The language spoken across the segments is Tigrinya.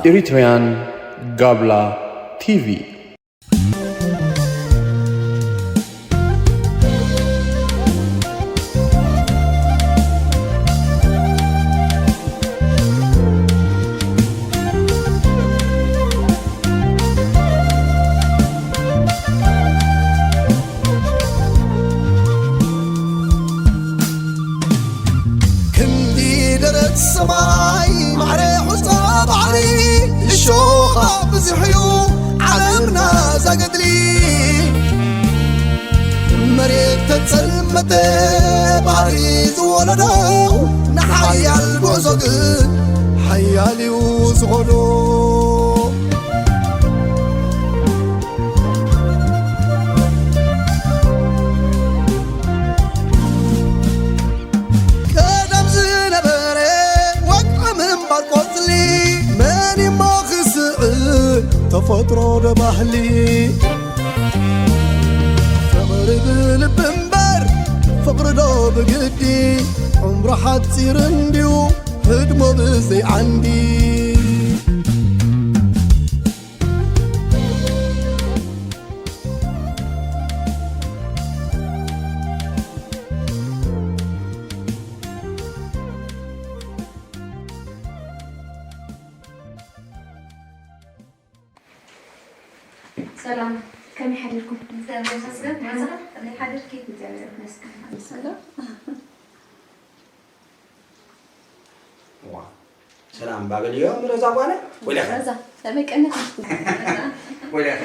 Eritrean Gabla T V. ክንዲ ደረት ሰማይ ማዕረ ሑጻ ባሕሪ እሾኻ ብዙሕ እዩ ዓለምና ዛገድሊ። መሬት ተጸልመተ ባሕሪ ዝወለዶ ንሓያል ጉዕዞ ግን ሓያል እዩ ዝኸዶ። ቀደም ዝነበረ ወግዒ ምንባር ቆጽሊ መን እሞ ክስዕር ተፈጥሮ ዶ ባህሊ? ፍቕሪ ብልቢ እምበር ፍቕሪ ዶ ብግዲ? ዕምሩ ሓጺር እንድዩ ህድሞ ብዘይ ዓንዲ። ሰላም፣ ከመይ ሓዲርኩም? እግዚኣብሔር ይመስገን። መርሓባ፣ ከመይ ሓዲርኪ? እግዚኣብሔር ይመስገን። ሰላም። ዋ፣ ሰላም ባበልዮ ምረዛ ጓለ ወይለኸ? ረዛ፣ ከመይ ቀኒኺ? ወይለኸ?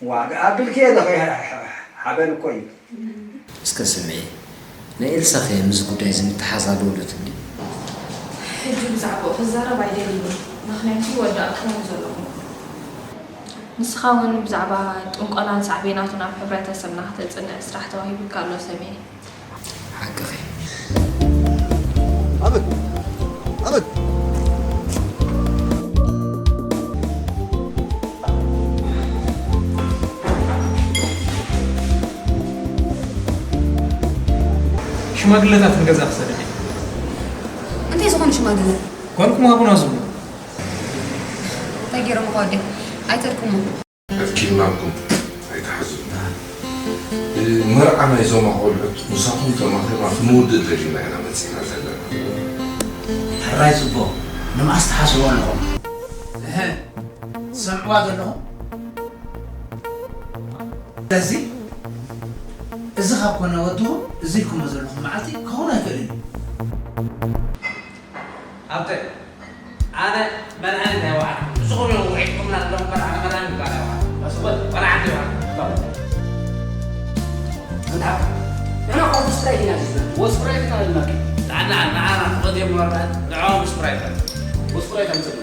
ዋ፣ ኣቢልኪ የለኸ? ሓበን እኮ እዩ። እስከ ስምዒ፣ ናይ ኤልሳኸ ምስዚ ጉዳይ እዚ ምትሓዝ ኣለዎ ዶ ትብሊ? ሕጂ ብዛዕባኡ ክዛረብ ኣይደልን እየ፣ ምኽንያቱ ይወዳእክዎ እዩ ዘለኹ። ንስኻ እውን ብዛዕባ ጥንቆላን ሳዕቤናቱን ኣብ ሕብረተሰብና ክተጽንዕ ስራሕ ተዋሂቡካ ኣሎ ሰምየ። ሓቅኺ። ኣበል ኣበል። ሽማግለታት ንገዛ ክሰድድ እየ። እንታይ ዝኾኑ ሽማግለ? ጓልኩም ሃቡና ዝብሉ። እንታይ ገይሮም እኳ ወደይ? ኣይተድኩሞ። ኣድኪምናኩም ኣይትሓዙና። መርዓ ናይዞም ኣቖልዑት ምሳኹም ተማኺርና ክንውድእ ደሊና ኢና መጺና ዘለና። ሕራይ ጽቡቕ ንምኣስ ትሓስብዎ ኣለኹም። እህ ትሰምዕዋ ዘለኹም። ስለዚ እዚ ካብ ኮነ ወድኹም እዚ ኢልኩሞ ዘለኹም መዓልቲ ክኸውን ኣይክእልን እዩ። ኣብተ ኣነ መድሃኒት ኣይወዓልኩ ንስኹም እዮም ውዒጥኩምና ዘለኹም በር ኣነ መድሃኒት ባል ኣይወዓልኩ መስበት ቆልዓ እንተ ይወዓልኩ ንሕና ኮ ብስፕራይት ኢና ዝዝና ወስፕራይት ኢና ዝመርክ ንዓና ንዓና ክቐድዮም መርዳት ንዕኦም ብስፕራይት ወስፕራይት ኣምፅእ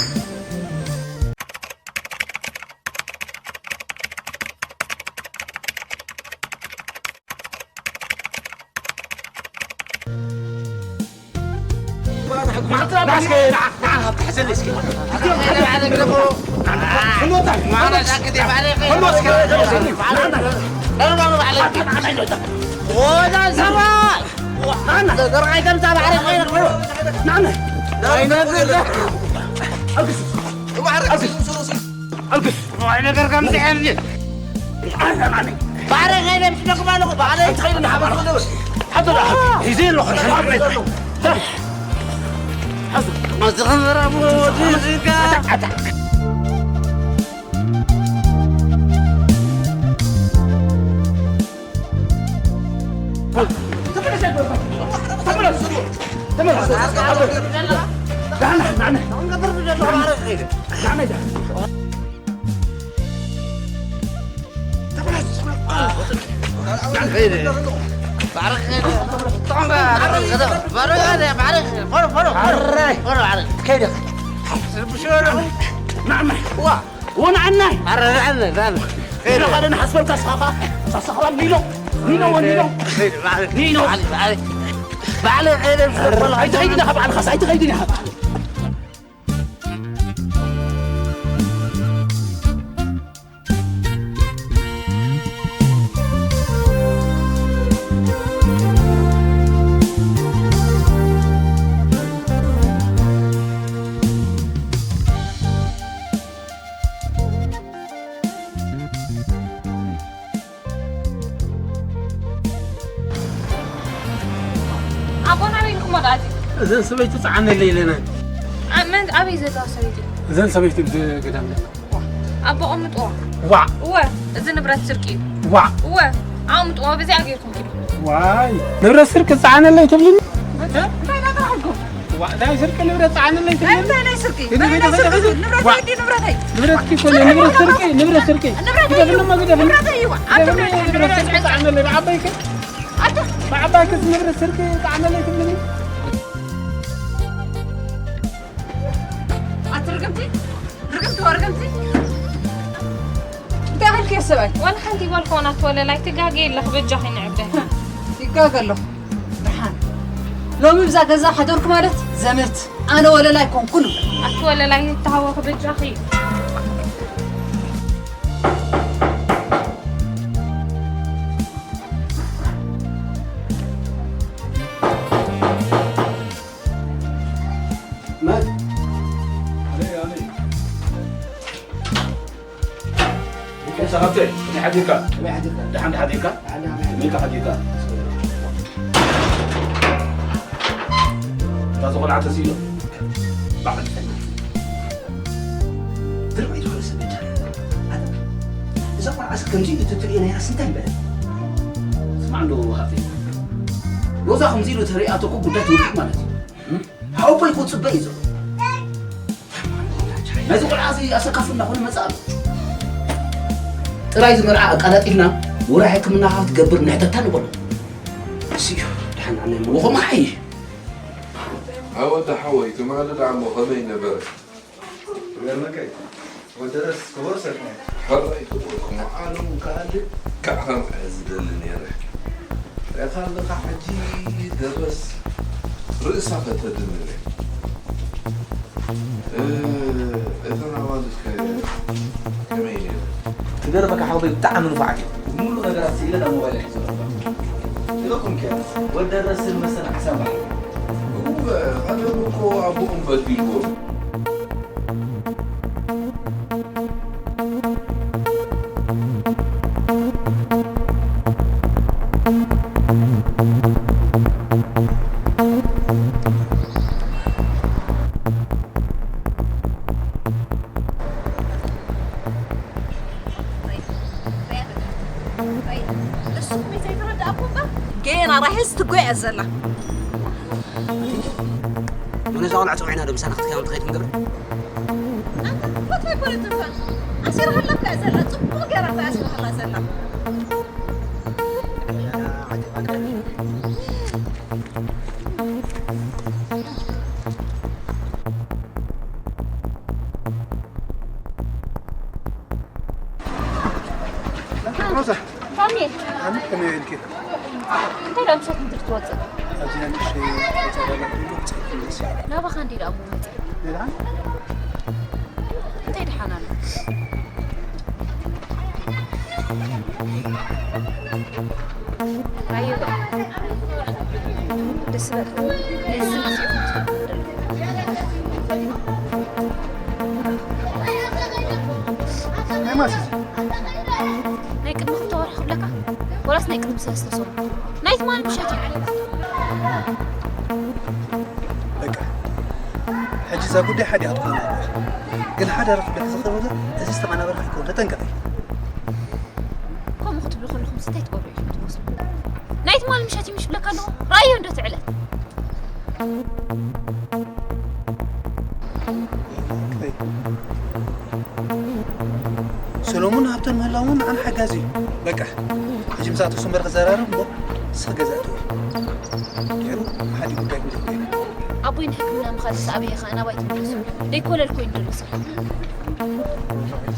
ኣልግስ። ኣልግስ። ባዕለ ገርጋ ምድሐር ባዕለ ኸይደ ምስ ደግማ ኣለኹ ባዕለ ትኸይደ ንሓበር ዘለወ ሓቶ ዳ ሒዘ ኣለኹ ሓቶ ዳ ሓቶ ዝኸበራ ወድጋ ወንዓናይ ኒኖ ኻደ ንሓስበልካ ስኻኻ ሳሳኽላ ኒኖ ኒኖ ወኒኖ ኒኖ ባዕለ ኸይደ ኣይትኸይድን ኢኻ ባዕልኻስ ኣይትኸይድን ኢኻ እዘን ሰበይቲ ጸዓነለይ ኢለና። ኣ-፣ መን፣ ኣበይ ዘለዋ ሰበይቲ? እዘን ሰበይቲ ብገዳም ኣለዋ። ኣቦ ኣቐምጥዋ። ዋዕ። እወ፣ እዚ ንብረት ስርቂ እዩ። ዋዕ። እወ፣ ኣቐምጥዋ፣ በዚኣ ጌርኩም ኪዱ። ዋይ፣ ንብረት ስርቂ ጸዓነለይ ትብልኒ? እንታይ እናጠራሕኩም? ዋዕ፣ ናይ ስርቂ ንብረት ጸዓነለይ ትብልኒ? እንታይ ናይ ስርቂ? ሂዱ፣ ሂዱ፣ ናይ ስርቂ ሂዱ። ንብረት ንብረት ወዲ ንብረተይ። ንብረት እኮ ንብረት ስርቂ፣ ንብረት ስርቂ። ንብረት ግደፍኒ እሞ ግደፍኒ። ንብረተይ እዩ። ግደፍኒ፣ ንብረት ስርቂ ጸዓነለይ። ብዓባይከ? ኣታ። ብዓባይከ ንብረት ስርቂ ጸዓነለይ ትብልኒ? ኣቲ ርግምቲ፣ ርግምቲ፣ ርግምቲ። እንታይ ኣኺልኪ ሰብኣይ? ዋላ ሓንቲ ይበልኮን ኣቲ ወለላይ፣ ትጋገ የለኽ በጃኺ ንዕበ። ይጋገ ኣለኹ። ደሓን። ሎሚ ብዛ ገዛ ሓደርኩ ማለት ዘመት። ኣነ ወለላይ ኮንኩ ንብል። ኣቲ ወለላይ ይተሃወኺ በጃኺ። መን? ኣበይ፣ ኣበይ? ደቂ ሰባተይ፣ ከመይ ሓዲርካ? ከመይ ሓዲርካ? ደሓን ሓዲርካ? ደሓን፣ ደሓን። ከመይ ሓዲርካ? እታ ዝኾነ ዓተስ ኢሎ። በዓል ፈና። ድርባይ ዝኾነ ሰብ በጃ። ኣነ፣ እዛ ቆልዓ ሰብ ከምዚ ኢሉ ትትርእዮ ነይራስ እንታይ ይበል? ስማዕ እንዶ ሃብተይ። ሮዛ ከምዚ ኢሉ ተሪኣቶ እኮ ጉዳይ ትውድእ ማለት እዩ። እም? ሓወቦይ ክጽበ እዩ ዘሎ። ናይዚ ቆልዓ እዚ ኣሰካፊ እናኾነ መጽእ ኣሎ። ጥራይ እዚ መርዓ ኣቀላጢፍና ወረ ሕክምና ካብ ትገብር ንሕተታ ንበሎ። እሱ እዩ ደሓን ዓና ይመልኹ መሓይሽ። ኣወ፣ ወዲ ሓወይ፣ ትማሊ ደኣ እሞ ከመይ ነበረ? ይገርመካ እዩ። ወደረስ ክቡር ሰብ ነው። ሕራይ ክቡር መዓሉ ከኣ ልክዕ ከምኣ ዝደሊ ነይረ። ርኢኻ ኣለኻ ሕጂ ደረስ ርእሳ ከተድንን እያ። እ፣ እተን ኣዋልድ ከ ከመይ ነይረን? ክገርመካ ሓወይ ብጣዕሚ ንፉዓት እዮም። ሙሉ ነገራት ስኢለ ናብ ሞባይል ሒዘ ኣለኹ። ኢለኩም ከ ወደረስን መሰን ሓሳብ በዓል። እወ፣ ቀደም እኮ ኣቦኦም በዲልዎም። ንሱ ከመይ ዘይተረድኣኩም እባ? ገና ራሄል ትጎያ ዘላ። ምን እዛ ቆልዓ ጸውዒና ዶ ምሳና ክትከውን ትኸይድ ክንገብር? ኣታ ኣይኮነትን እኳ። ኣሲራሃላ እኮ እያ ዘላ። ጽቡቕ ገይራ እኮ ኣሲራሃላ ዘላ። ሮዛ። ሳሚ። ኣነ ከመይ ኢልኪ? እንታይ ደኣ ምሸት ምድሪ ትወፅእ? ኣብዚ ንእሽተይ ወፃ በላ ኩሉ ብፅሕቲ መሲ። ናባኻ እንዲ ደኣ እሞ መፅእ። ደልዓ? እንታይ ደሓን ኣሎ? ኣዮ። ደስ በል። ደስ በል። ናይ ማስስ? ናይ ቅድሚ ክልተ ወርሒ ክብለካ፣ ወላስ ናይ ቅድሚ ሰለስተ ሰሙን? ናይ ትማሊ ምሸት እዩ። በቃ፣ ሕጂ እዛ ጉዳይ ሓዲኣ ትኾና። ግን ሓደራ ክብለኪ ዝኽእል ነገር፣ እዚ ዝተቐናበረ ከይከውን ተጠንቀቒ። ከምኡ ክትብሉ ከለኹም እንታይ ትገብሩ ኢኹም ትመስሉ? ናይ ትማሊ ምሸት እዩ ምሽ ብለካ ኣለኹ። ረኣዮ እንዶ እቲ ዕለት። ሰሎሙን ሃብተን ምህላው እውን ንዓና ሓጋዚ እዩ። በቃ፣ ሕጂ ምሳእቱ ስምበር ክዘራረብ እሞ ንስኺ ገዛ እተዊ። ገይሩ ሓዲ ጉዳይ ክንደይ ጉዳይ። ኣቦይ ንሕክምና ምኻድ ምስ ኣበየ ኸኣ ናባይ ትምለሱ። ደይኮለል ኮይኑ ዘሎ ስራሕ።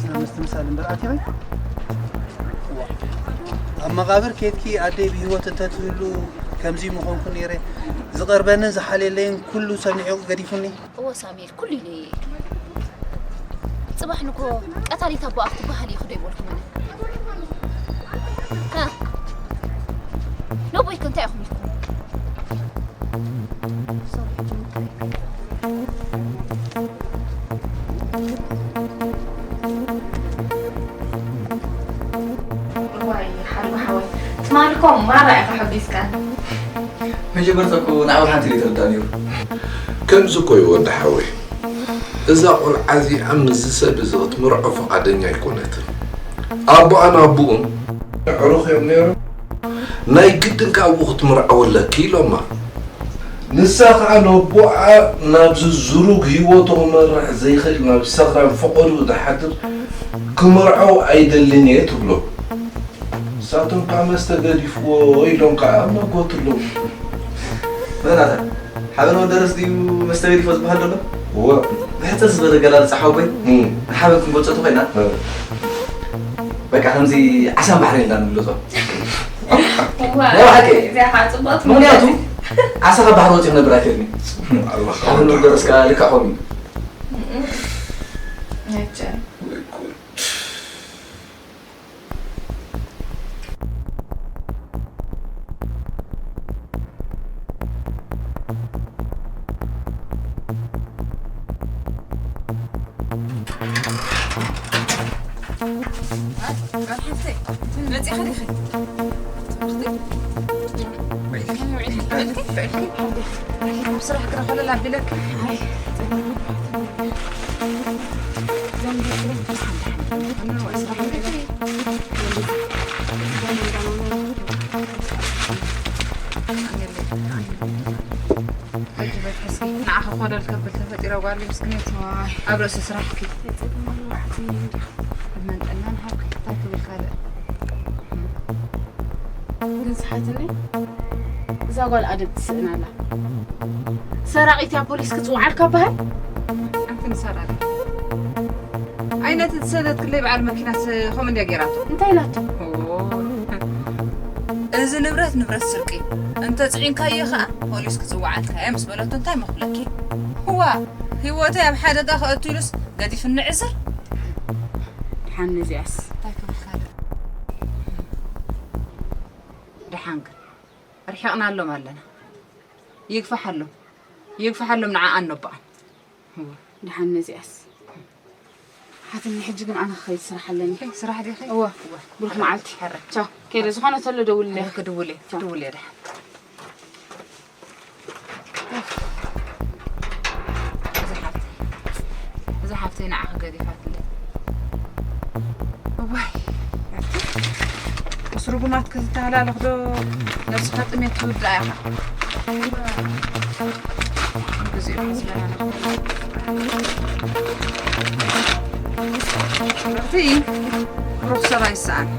ስለ ምስትምሳል እምበር ኣቲኺ። ኣብ መቓብር ኬድኪ ኣደይ ብህይወት እንተትህሉ ከምዚ ምኾንኩ ነይረ። ዝቐርበንን ዝሓልየለይን ኩሉ ሰሚዑ ገዲፉኒ። እወ ሳሙኤል፣ ኩሉ ኢለዮ እየ። ጽባሕ ንግሆ ቀታሊት ኣቦኣ ክትበሃል ኢኺ ዶ ኣይበልኩምን? ሃ? ነቦይከ እንታይ ኢኹም ኢልኩም? ሶሪ፣ ሕጂ ምንታይ? እዋይ፣ ሓልባ ሓወይ፣ ትማሊ እኮ ማራ ኢኻ ሓጒስካኒ። መጀመርታ እኮ ንዓወት ሓንቲ ኢለ ተረዳእ ነይሩ። ከምዚ እኮ እዩ ወዲ ሓወይ። እዛ ቆልዓ እዚኣ ምስዚ ሰብ እዚ ክትምርዖ ፍቓደኛ ኣይኮነትን። ኣቦኣን ኣቦኡን ኣዕሩኽ እዮም ነይሮም። ናይ ግድን ካብኡ ክትምርዓው ኣለኪ ኢሎማ። ንሳ ኸዓ ነቦኣ ናብዚ ዝሩግ ህይወቱ ክመርሕ ዘይኽእል ናብ ሰኽራን ፈቐድኡ ዝሓድር ክምርዓው ኣይደልን እየ ትብሎ። ንሳቶም ከዓ መስተ ገዲፍዎ ኢሎም ከዓ ኣብ መጎት ኣለዉ። መናታ ሓበን ወደረስ ድዩ መስተ ገዲፎ ዝበሃል ዘሎ? እወ። ብሕፅር ዝበለ ኣገላልፃ ሓወቦይ እም። ንሓበን ክንገልፆ ተኾይና እም። በቃ ከምዚ ዓሳን ባሕሪ ኢልና ንግለፆ። እዋ፣ ናይ ብሓቂ። እዚኣ ከዓ ፅቡቕቲ ምኽንያቱ መግለፂ። ዓሳ ካብ ባሕሪ ወፂኡ ክነብር ኣይክእልን እዩ። ኣላህ ሓበን ወደረስ ከዓ ልክዕ ከምኡ እዩ። እም። ኣይቻልም። መፂኻ ዲኺ? ብስራሕ ክረኸለላ ኣቢለኪ። ንዓኺ ኮለል ከብል ተፈጢረ ጓል ምስክነይቲ። ዋይ። ኣብ ርእሲ ስራሕኪ። መንጠና ንሃብኪ እንታይ ክብል ካልእ? ግን ስሓትኒ እዛ ጓል ኣደብ ትስእን ኣላ። ሰራቒት እያ ፖሊስ ክጽውዓልካ በሃል? ኣንቲ ንሳ ዳኣ ኣይነቲ ዝሰደትክለይ በዓል መኪናስ ከምኡ እንድያ ገይራቶ። እንታይ ኢላቶ? ኦ፣ እዚ ንብረት ንብረት ስርቂ እንተ ጽዒንካዮ ኸኣ ፖሊስ ክጽውዓልካ እየ ምስ በለቶ እንታይ መኽብለኪ? እዋ፣ ህይወተይ ኣብ ሓደጋ ከእቱ ኢሉስ ገዲፍኒ ዕስር። ድሓን ነዚኣስ እንታይ ክብል ካልእ? ደሓን ግን ርሒቕናሎም ኣለና። ይግፋሓሎም፣ ይግፋሓሎም ንዓኣን ነቦኣን። እወ። ደሓን ነዚኣስ። ሓትኒ ሕጂ ግን ኣነ ክኸይድ ስራሕ ኣለኒ። ስራሕ ዲኺ? እወ። እወ። ብሩኽ መዓልቲ። ሕረ። ቻው። ከይደ ዝኾነ ተሎ ደውልለይ። እወ፣ ክድውል እየ፣ ቻው። ክድውል እየ ደሓን። እዛ ሓፍተይ፣ እዛ ሓፍተይ ንዓኺ ገዲፋትለይ። እዋይ፣ ምስ ርጉማት ክትተሃላለኽ ዶ ነብስኻ ጥሜት ትውድኣ ኢኻ? ግዜኡ ዝመላለኹ። ርኽቲ፣ ብሩኽ ሰብ ኣይሰኣን።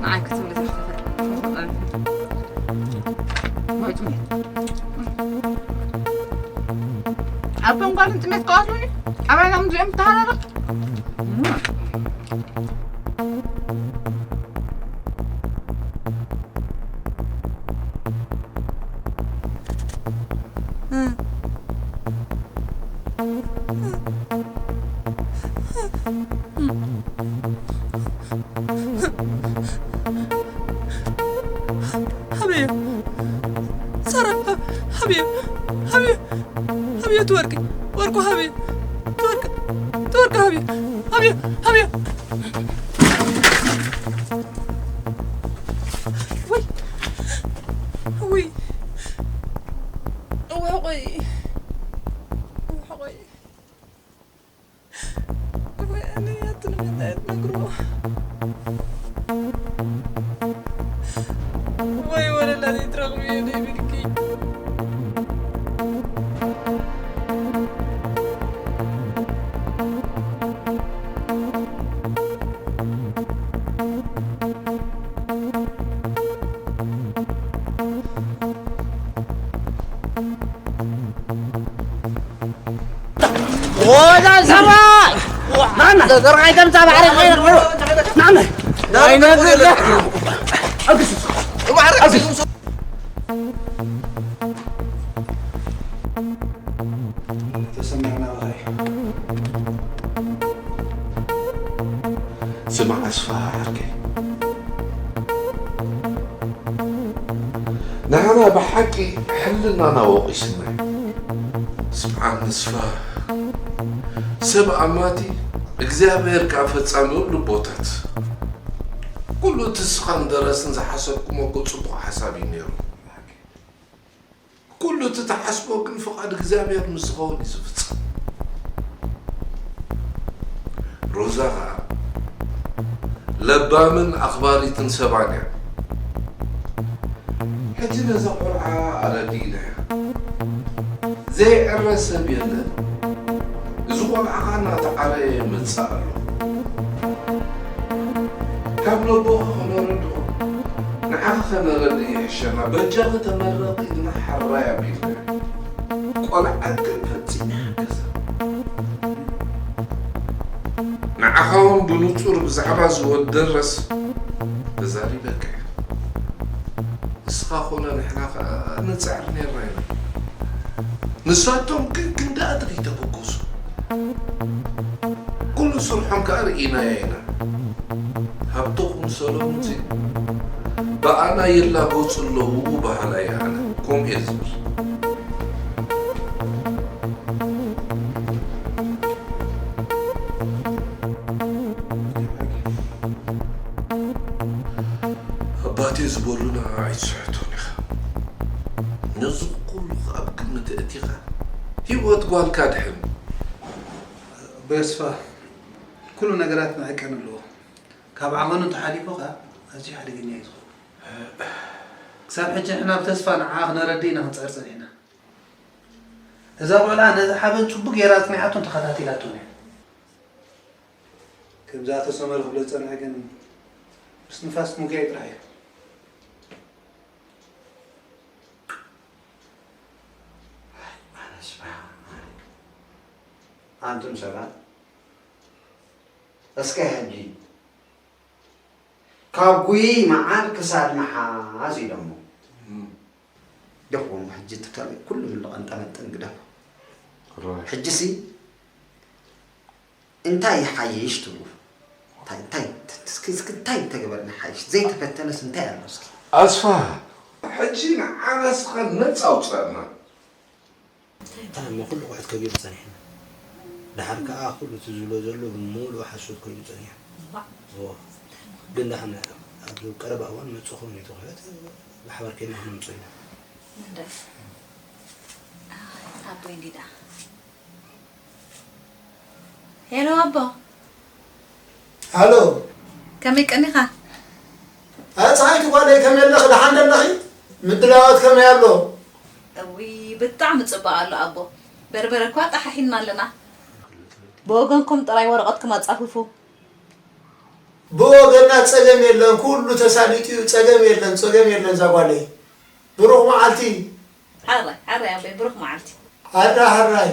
ንዓይ ክትብል ዘይትኽእል። ወይ ጥሜት። ኣቦን ጓልን ጥሜት ክቐትሉኒ? ኣባይ ናብኦም እዚኦም ይተሃላለኹ? ሃበዮ ሳራ፣ ሃበዮ፣ ሃበዮ፣ ሃበዮ፣ ትወርቂ ወርቁ፣ ሃበዮ ትወርቂ፣ ትወርቂ፣ ሃበዮ፣ ሃበዮ፣ ሃበዮ። ውይ፣ ውይ፣ እዋ፣ ቆይ፣ እዋ፣ ቆይ። ወይ ኣነ ኣቲ ንምንታይ ትነግርዎ? ወይ ወለላ ዘይትረኽብዮ ደይ ብልኪ። ወዛ ሰብኣይ! ናና! ዘርጋይ ከም ጻባዕረ ናና! ኣይነግርህ! ተሰሚዕና በኸይ። ስማዕ ኣስፋ ዓርከይ። ንዓና ብሓቂ ሕልናና ወቒስና እዩ። ስምዓኒ ኣስፋ፣ ሰብ ኣማቲ እግዚኣብሔር ከኣ ፈጻሚ ኩሉ ቦታት። ኩሉ እቲ ንስኻን ደረስን ዝሓሰብኩሞ እኮ ጽቡቕ ሓሳብ እዩ ነይሩ። ኩሉ እቲ ትሓስቦ ግን ፍቓድ እግዚኣብሔር ምስ ዝኸውን እዩ ዝፍጸም። ሮዛ ኸኣ ለባምን ኣኽባሪትን ሰባን እያ። ሕጂ ነዛ ቖልዓ ኣረዲእናያ። ዘይዕረ ሰብ የለን። እዚ ቆልዓ ኸኣ እናተዓረየ ይመጽእ ኣሎ። ካብ ነቦኻ ኸነረድኦ፣ ንዓኻ ኸነረድእ ይሕሸና። በጃኺ ተመረቒ ኢልና ሕራይ ኣቢልናያ። ቆልዓ ግን ፈጺማ ኣይሓገዛን። ንዓኻ እውን ብንጹር ብዛዕባ እዚ ወዲ ደረስ ተዛሪበካ እየ። ንስኻ ኾነ ንሕና ኸኣ ንጽዕር ኔርና ኢና። ንሳቶም ግን ክንድኣት ደይተበገሱ። ኩሉ ስርሖም ከኣ ርኢናዮ ኢና። ሃብተኹም ሰሎሙንሲ ብኣና ይላገጹ ኣለዉ በሃላይ እየ ኣነ። ከምኡ እየ ዝብል። ኣባቴ ዝበሉና ኣይትስሕቶን ኢኻ። ነዚ ኩሉ ኣብ ግምት ኣእቲኻ ህይወት ጓልካ ድሕን። ኣቦ የስፋ፣ ኩሉ ነገራት መዐቀኒ ኣለዎ። ካብ ዓቐኑ እንተሓሊፉ ኸኣ ኣዝዩ ሓደገኛ እዩ ዝኸውን። ክሳብ ሕጂ ንሕና ብተስፋ ንዓኣ ክነረድእ ኢና ክንጽዕር ጸኒሕና። እዛ ቆልዓ ነዚ ሓበን ጽቡቕ ጌራ ኣጽኒዓቶን ተኸታቲላቶን እያ። ከምዛ ተሰመረ ክብሎ ዝጸንሐ ግን ምስ ንፋስ ምጉያይ ጥራሕ እዩ። ኣነስ በሃ-፣ ኣንቱም ሰባት፣ እስከ ሕጂ ካብ ጉይይ መዓር ክሳድ ምሓዝ ኢሎሞ። እም። ደኽዎም ሕጂ እቲ ካልእ ኩሉ ዝለቐንጠመጥን ግደፎ። ራይት። ሕጂሲ እንታይ ይሓይሽ ትብሉ? እንታይ፣ እንታይ፣ እስኪ፣ እስኪ እንታይ እንተገበርና ይሓይሽ? ዘይተፈተነስ እንታይ ኣሎ እስኪ? ኣስፋ፣ ሕጂ ንዓና ስኻ ነጻ ኣውጽኣና። እንታይ እንታይ እሞ ኩሉ ቑሑት ከቢሩ ጸኒሕና። ደሓር ከኣ ኩሉ እቲ ዝብሎ ዘሎ ብምሉኡ ሓሶት ኮይኑ ጸኒሑ። እዋእ። እዎ። ግን ደሓን ኣብ ቀረባ እዋን መጽእ ክኸውን እዩ እቲ ቑሑት ብሓባር ኬድና ክነምጽኦ ኢና። እንደ-፣ ኣቦይ እንዲዳ። ሄሎ ኣቦ። ሃሎ። ከመይ ቀኒኻ? ኣይ፣ ፀሃይቲ ጓለይ፣ ከመይ ኣለኺ? ደሓን ዶ ኣለኺ? ምድላዋት ከመይ ኣሎ? እውይ፣ ብጣዕሚ ጽቡቕ ኣሎ ኣቦ። በርበረ እኳ ጠሓሒንና ኣለና። ብወገንኩም ጥራይ ወረቐትኩም ኣጻፍፉ። ብወገንና ጸገም የለን፣ ኩሉ ተሳሊጡ እዩ። ጸገም የለን፣ ጸገም የለን እዛ ጓለይ። ብሩኽ መዓልቲ። ሕራይ፣ ሕራይ ኣቦይ፣ ብሩኽ መዓልቲ። ሕራይ፣ ሕራይ።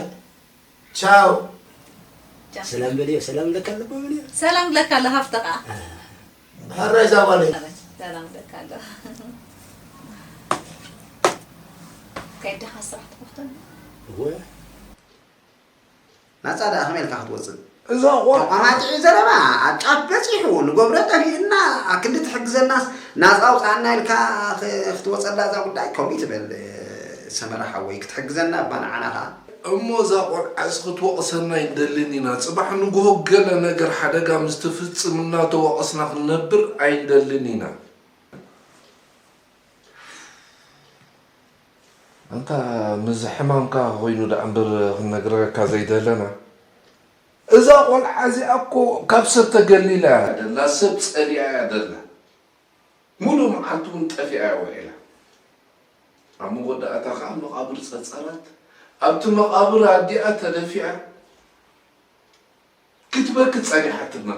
ቻው። ቻው። ሰላም በልዮ፣ ሰላም ለካ ኣለቦ በልዮ። ሰላም ለካ ኣሎ ሃፍተ ኸኣ። ሕራይ እዛ ጓለይ። ሰላም ለካ ኣሎ። ከይድኻ ስራሕ ትኸፍተሉ? እወ። ናጻ ደኣ ከመይ ኢልካ ክትወጽእ? እዛ ቆልዓ ተቋማጢዑ ዘረባ ኣብ ጫፍ በጺሑ፣ ንገብሮ ጠፊእና፣ ኣብ ክንዲ ትሕግዘናስ ናጻ ኣውጽኣና ኢልካ ክ-፣ ክትወጸላ እዛ ጉዳይ ከምኡ ትበል፣ ሰመረ ሓወይ፣ ክትሕግዘና እባ ንዓና ከኣ። እሞ እዛ ቆልዓስ ክትወቕሰና ኣይንደልን ኢና። ጽባሕ ንግሆ ገለ ነገር ሓደጋ ምስ ትፍጽም እናተወቐስና ክንነብር ኣይንደልን ኢና። ኣንታ ምስዚ ሕማምካ ኮይኑ ደኣ እምበር ክንነግረካ ዘይደለና፣ እዛ ቆልዓ እዚኣ እኮ ካብ ሰብ ተገሊላ እያ ደላ፣ ሰብ ጸሊኣ እያ ደላ። ሙሉእ መዓልቲ እውን ጠፊኣ እያ ውዒላ። ኣብ መወዳእታ ኸኣ መቓብር ጸጸራት፣ ኣብቲ መቓብር ኣዲኣ ተደፊኣ ክትበኪ ጸኒሓትና።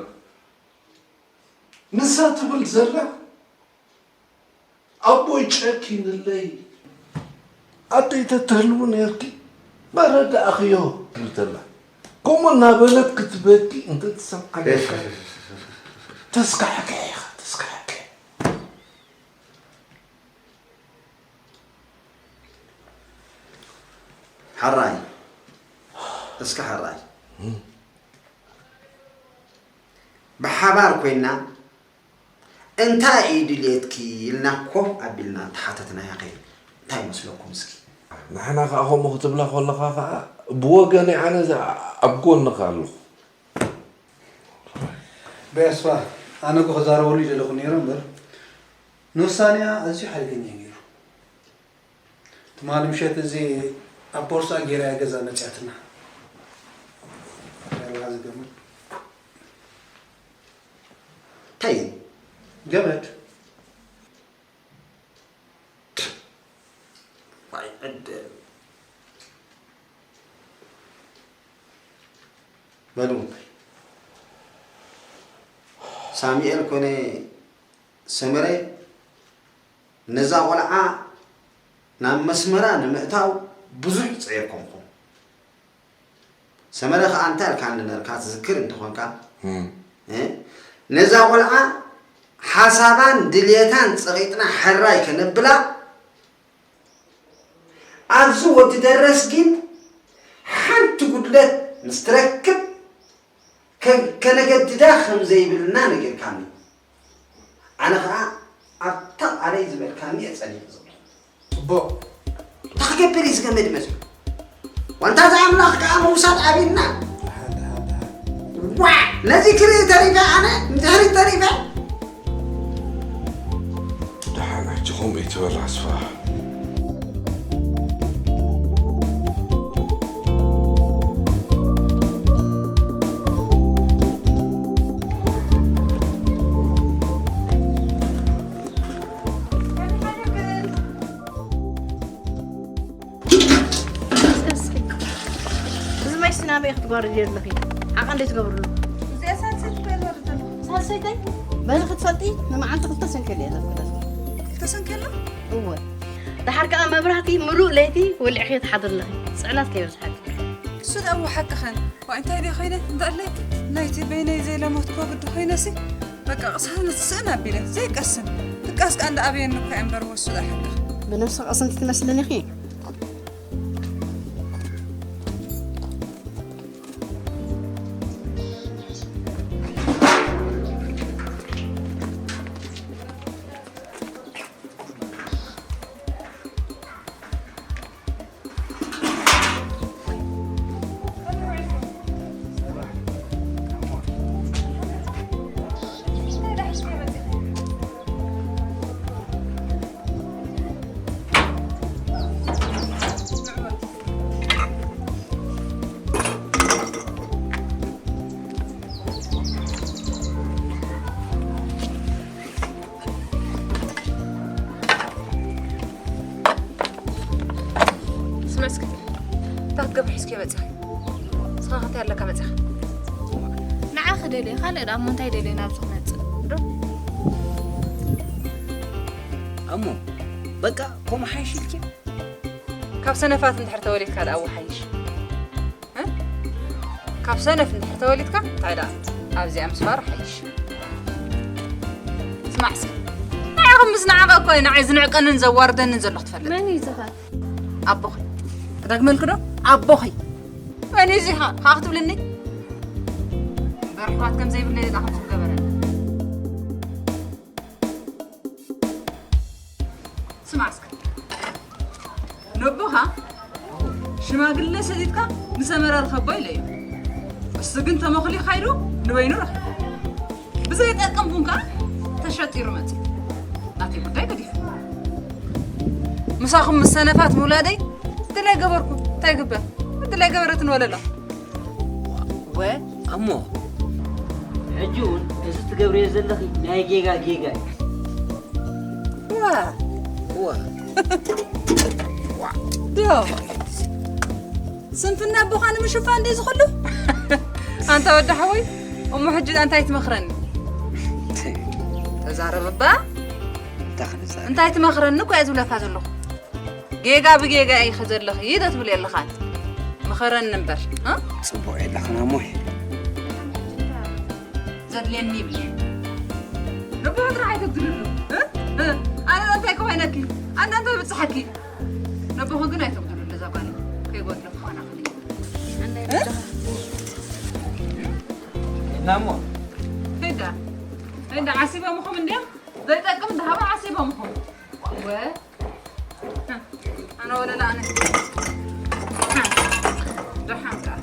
ንሳ ትብል ዘላ፣ ኣቦይ ጨኪንለይ፣ ኣደይ ተትህልው ነይርኪ መረዳእኽዮ ትብል ዘላ። ከምኡ እናበለት ክትበኪ እንተትሰምዓ ደኣ ተስካሕክሕ ኢኻ፣ ተስካሕክሕ። ሕራይ፣ እስከ ሕራይ፣ ብሓባር ኮይና እንታይ እዩ ድልየትኪ ኢልና ኮፍ ኣቢልና እንተሓተትናያ ኸ እንታይ ይመስለኩም እስኪ? ንሕና ኸኣ ከምኡ ክትብላ ከለኻ ኸኣ ብወገነይ ኣነ እዛ ኣብ ጎንኻ ኣለኹ። በየስፋ፣ ኣነ እኮ ክዛረበሉ ይደለኹ ነይረ እምበር፣ ንውሳኔኣ ኣዝዩ ሓደገኛ እዩ ነይሩ። ትማሊ ምሸት እዚ ኣብ ቦርሳ ጌራ እያ ገዛ መፅያትና። ያላ ዝገርም። እንታይ እዩ? ገመድ። ዋይ ዕድል። በሉ ሳሙኤል ኮነ ሰመረ ነዛ ቆልዓ ናብ መስመራ ንምእታው ብዙሕ ጸይርኩምኩም። ሰመረ ከኣ እንታይ ኢልካኒ ነርካ ትዝክር እንተኾንካ፣ እ፣ ነዛ ቆልዓ ሓሳባን ድልየታን ጸቒጥና ሕራይ ከነብላ፣ ኣብዚ ወዲ ደረስ ግን ሓንቲ ጉድለት ምስ ትረክብ ከ-፣ ከነገድዳ ከም ዘይብልና ነጊርካኒ። ኣነ ኸኣ ኣብታ ቃለይ ዝበልካኒ እየ ጸኒሐ ዘለኹ። ጽቡቕ። እንታይ ክገብር እዩ ዝገመድ መጺኡ? ዋንታ ዝኣምላኽ ከኣ ምውሳድ ኣብዩና። ደሓን፣ ደሓን፣ ደሓን። ዋ! ነዚ ክርኢ ተሪፈ ኣነ ንድሕሪት ተሪፈ። ደሓን ሕጂ ከምኡ ኣይትበል ኣስፋ። እዚ ማይ ስናበይ ክትጓርድ ኣለኺ? ዓቐን ደይ ትገብርሉ? እዚኣ ሳልሰይቲ ኮይና ወርድ ዘለኹ። ሳልሰይተይ? በዚ ክትፈልጢ ንመዓልቲ ክልተ ሰንከል እየ ዘፍቅደልኪ። ክልተ ሰንከል? እወ። ደሓር ከኣ መብራህቲ ምሉእ ለይቲ ወሊዕኺ ትሓድሪ ኣለኺ። ጽዕነት ከይበዝሓኪ። እሱ ደኣ እወ ሓቅኸን። ዋይ እንታይ ድየ ኮይነ? እንተኣለይ ናይቲ በይነይ ዘይለሞት ኮቪድ ዶ ኮይነሲ? በቃ ቅሳነት ስእን ኣቢለ ዘይቀስን። ድቃስ ከኣ እንዳ ኣበየኒ እኮ እየ እምበር ወሱ ደኣ ሓቅኺ። ብነብሲ ቀስንቲ ትመስልኒ ኢኺ። ስምዕ እስኪ፣ እንታይ ክትገብሪ ሒዝክዮ መፂኺ? ንስኻ ከ እንታይ ኣለካ መፂኻ? ንዓኺ ደልየ፣ ካልእ ደኣ እሞ እንታይ ደልየ ናብዚ ክመፅእ? ዶ? እሞ በቃ ከምኡ ሓይሽ ኢልኪ? ካብ ሰነፋት እንድሕር ተወሊድካ ደኣ እዎ ሓይሽ። እ? ካብ ሰነፍ እንድሕር ተወሊድካ እንታይ ደኣ ኣብዚኣ ምስፋር ሓይሽ። ስማዕ እስኪ፣ ንዓኹም ምስ ንዓቐ እኮ እዩ ንዓይ ዝንዕቀንን ዘዋርደንን ዘሎ ክትፈልጥ። መን እዩ ዝኻ? ኣቦኺ። ክደግመልኪ ዶ? ኣቦኺ። መን እዩ እዚኻ? ኸኣ ክትብልኒ? እምበር ኣሕዋት ከም ዘይብለይ ደኣ ከም ዝገበረኒ። ስማዕ እስከ። ነቦኻ ሽማግለ ሰዲድካ ንሰመረ ርኸቦ ኢለዮ። እሱ ግን ተመኽልዩ ካይዱ ንበይኑ ረኸቦ። ብዘይጠቅም ቡን ከኣ ተሸጢሩ መጺኡ። ናተይ ጉዳይ ገዲፉ። ምሳኹም ምስ ሰነፋት ምውላደይ ድላይ ገበርኩ። እንታይ ይግበር? ድላይ ገበረትን ወለላ። ወ እሞ ሕጂ እውን እዚ ትገብርዮ ዘለኺ ናይ ጌጋ ጌጋ እዩ። ዋ ዋ ዶ ስንፍና ኣቦኻ ንምሽፋን ድዩ ዝኽሉ? ኣንታ ወዲ ሓወይ፣ እሞ ሕጂ እንታይ ትመኽረኒ? ተዛረብ እባ። እንታይ ክንዛረብ? እንታይ ትመኽረኒ እኮ እየ ዝብለካ ዘለኹ። ጌጋ ብጌጋ ኢኺ ዘለኺ ዶ ትብል የለኻን? ምኸረኒ እምበር፣ እ? ጽቡቕ የለኽን ኣሞይ። ዘድልየኒ ይብልኒ። ነቦ ጥራሕ ኣይተጉድልሉ፣ እ? እ? ኣነ እንታይ ክኾይነኪ? ኣነ እንታይ ብጽሓኪ? ነቦኹም ግን ኣይተጉድልሉ፣ እዛ ጓል ከይጎድሎ ክኾና ክልይ። እ? ናሞ። ሄዳ፣ ሄዳ ዓሲቦምኹም እንድዮም? ዘይጠቅም ደሃባ ዓሲቦምኹም። ወ-፣ ኣነ ወለላ ኣነ። ደሓን ከኣ።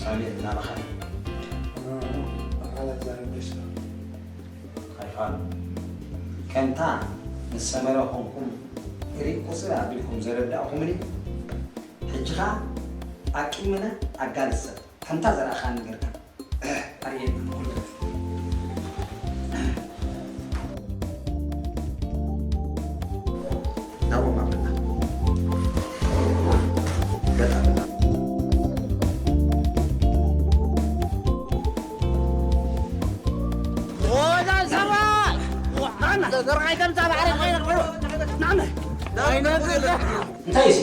ኣቤት እናበኻ። ኣይፋል። ከምታ ምስ ሰመረ ኮንኩም ሪእ ቁፅር ኣቢልኩም ዘረዳእኹምኒ፣ ሕጂ ኸኣ ኣቂምና ኣጋልጽ ሰብ ከምታ ዘረኣኻኒ ጌርካ ኣርእየና ኩሉ። ናብኦም ኣምርና። በጣም በጣም። እንታይ እሲ?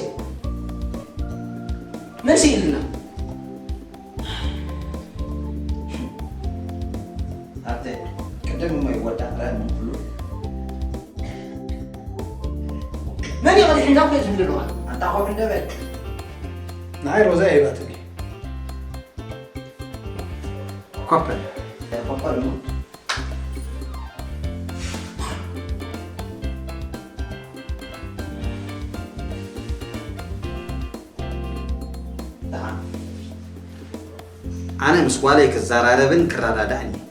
መን ስኢልና? ኣተ ቅድም እሞ ይወዳእ ራይ ምን ኩሉ። መን ይቐድሕ እንዳልኩ እየ ዝብል ዘለኹ። ኣንታ ኮፍ እንደ በል። ንዓይ ሮዛ የሂባትኒ። ኮፍ በል። ኮፍ በል እሞ። ደሓን። ኣነ ምስ ጓለይ ክዘራረብን ክረዳዳእን እየ።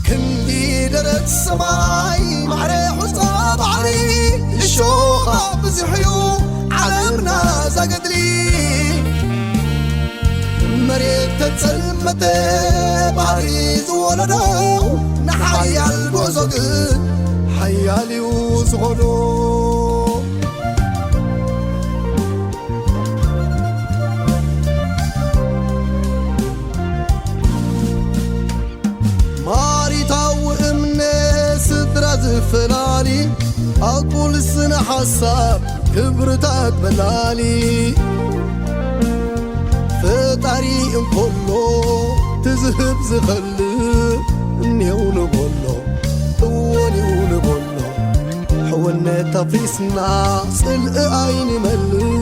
ክንዲ ደረት ሰማይ ማዕረ ሑጻ ባሕሪ፣ እሾኻ ብዙሕ እዩ ዓለምና ዛገድሊ። መሬት ተጸልመተ ባሕሪ ዝወለዶ፣ ንሓያል ጉዕዞ ግን ሓያል እዩ ዝኾዶ። ማሪታዊ እምነት ስድራ ዝፈላሊ፣ ኣጉል ስነ ሓሳብ ክብርታት በላሊ። ፈጣሪ እንከሎ ትዝህብ ዝኸልእ እኔው ንበሎ፣ እወ እኔው ንበሎ። ሕውነት ኣፍሪስና ጽልኢ ኣይንመልእ።